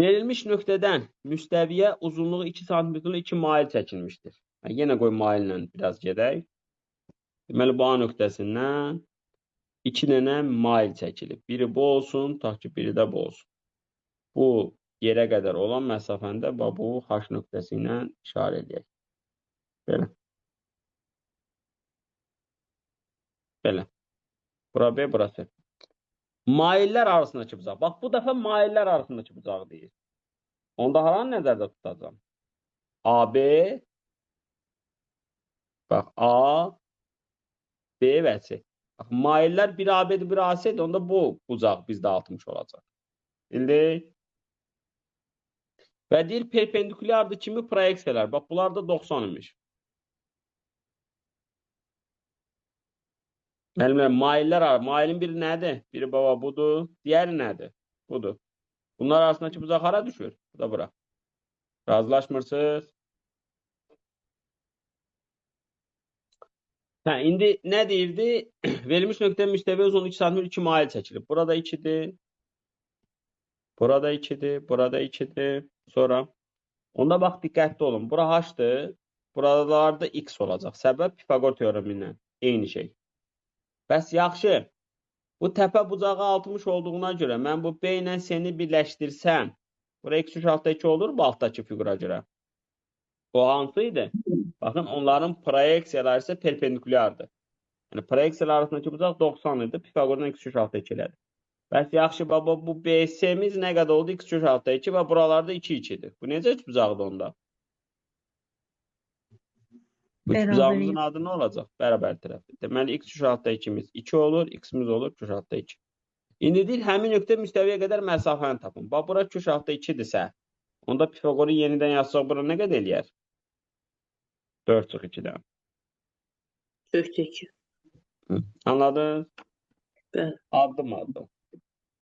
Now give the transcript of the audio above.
Verilmiş nöqtədən müstəviyə uzunluğu 2 sm 2 mail çəkilmişdir. Yəni, yenə qoy maillə biraz gedək. Deməli, bu A nöqtəsindən 2 dənə mail çəkilib. Biri bu olsun, tutaq ki, biri də bu olsun. Bu yerə qədər olan məsafəni də bu H nöqtəsi ilə işarə eləyək. Belə. Belə. Bura B, burası. Maillər arasındakı bucaq. Bax, bu dəfə maillər arasındakı bucaq deyir. Onda haranı nəzərdə tutacağam? AB, bax, A, B və C. Bax, maillər bir AB-dir, bir AC-dir. Onda bu bucaq bizdə 60 olacaq. Bildik? Və deyir, perpendikulyardır kimi proyeksiyalar. Bax, bunlar da 90 imiş. Müəllimlər, maillər, mailin biri nədir? Biri baba budur, digəri nədir? Budur. Bunlar arasındakı bucaq hara düşür? Bu da bura. Razılaşmırsınız? Hə, indi nə deyirdi? Verilmiş nöqtə müstəvi uzunluğu 2 sm 2 mail çəkilib. Burada 2-dir. Burada 2-dir. Burada 2-dir. Sonra onda bax, diqqətli olun. Bura H-dır. Buralarda X olacaq. Səbəb Pifaqor teoremi ilə. Eyni şey. Bəs yaxşı, bu təpə bucağı 60 olduğuna görə mən bu B ilə C-ni birləşdirsəm, bura x3 altda 2 olur bu altdakı fiqura görə. O hansı idi? Baxın, onların proyeksiyaları isə perpendikulyardır. Yəni, proyeksiyalar arasındakı bucaq 90 idi, Pifaqordan x3 altda 2 elədi. Bəs yaxşı, baba, bu BC-miz nə qədər oldu? x3 altda 2 və buralarda 2 2-dir. Bu necə üçbucaqdır onda? Bu üçbucağımızın adı nə olacaq? Bərabər tərəfli. Deməli, x3 altda 2-miz 2 olur, x-imiz olur 3 altda 2. İndi deyir, həmin nöqtə müstəviyə qədər məsafəni tapın. Bax, bura 3 altda 2-dirsə, onda Pifaqoru yenidən yazsaq, bura nə qədər eləyər? 4 çıx 2-dən. 4 2. Anladınız? Bəli. Addım addım.